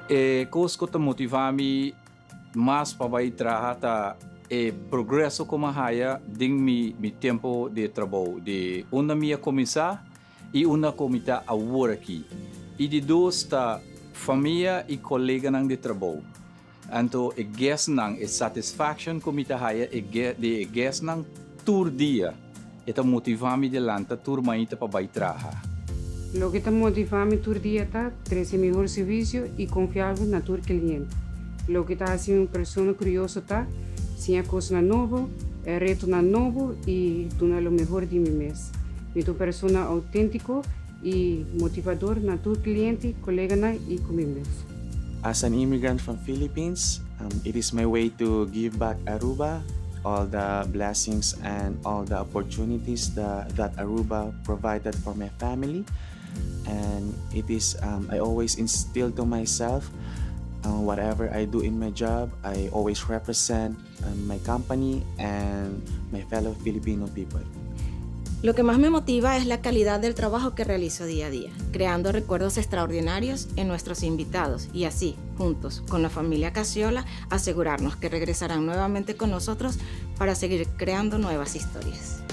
E kos ku ta motivá mi mas pa bai traha ta e progreso ku mi a haya den mi mi tempu di trabou, di unda mi a kuminsá i unda ku mi ta awor aki. I di dos ta famia i koleganan di trabou. Anto e guestnan, e satisfaction ku mi ta haya e di e guestnan tur dia, e ta motivá mi di lanta tur mainta pa bai traha. Loke ta motivá mi tur dia ta trese mihor servisio i konfiabel na tur kliente. Loke ta hasi mi un persona kurioso ta siña kosnan nobo, retonan nobo i duna lo mehor di mi mes. Mi ta un persona outéntiko i motivador na tur kliente, koleganan i ku mi mes. As an immigrant from Philippines, it is my way to give back Aruba all the blessings and all the opportunities that Aruba provided for my family. And it is, I always instill to myself, whatever I do in my job, I always represent my company and my fellow Filipino people. Lo que más me motiva es la calidad del trabajo que realizo día a día, creando recuerdos extraordinarios en nuestros invitados y así, juntos con la familia Casiola, asegurarnos que regresarán nuevamente con nosotros para seguir creando nuevas historias.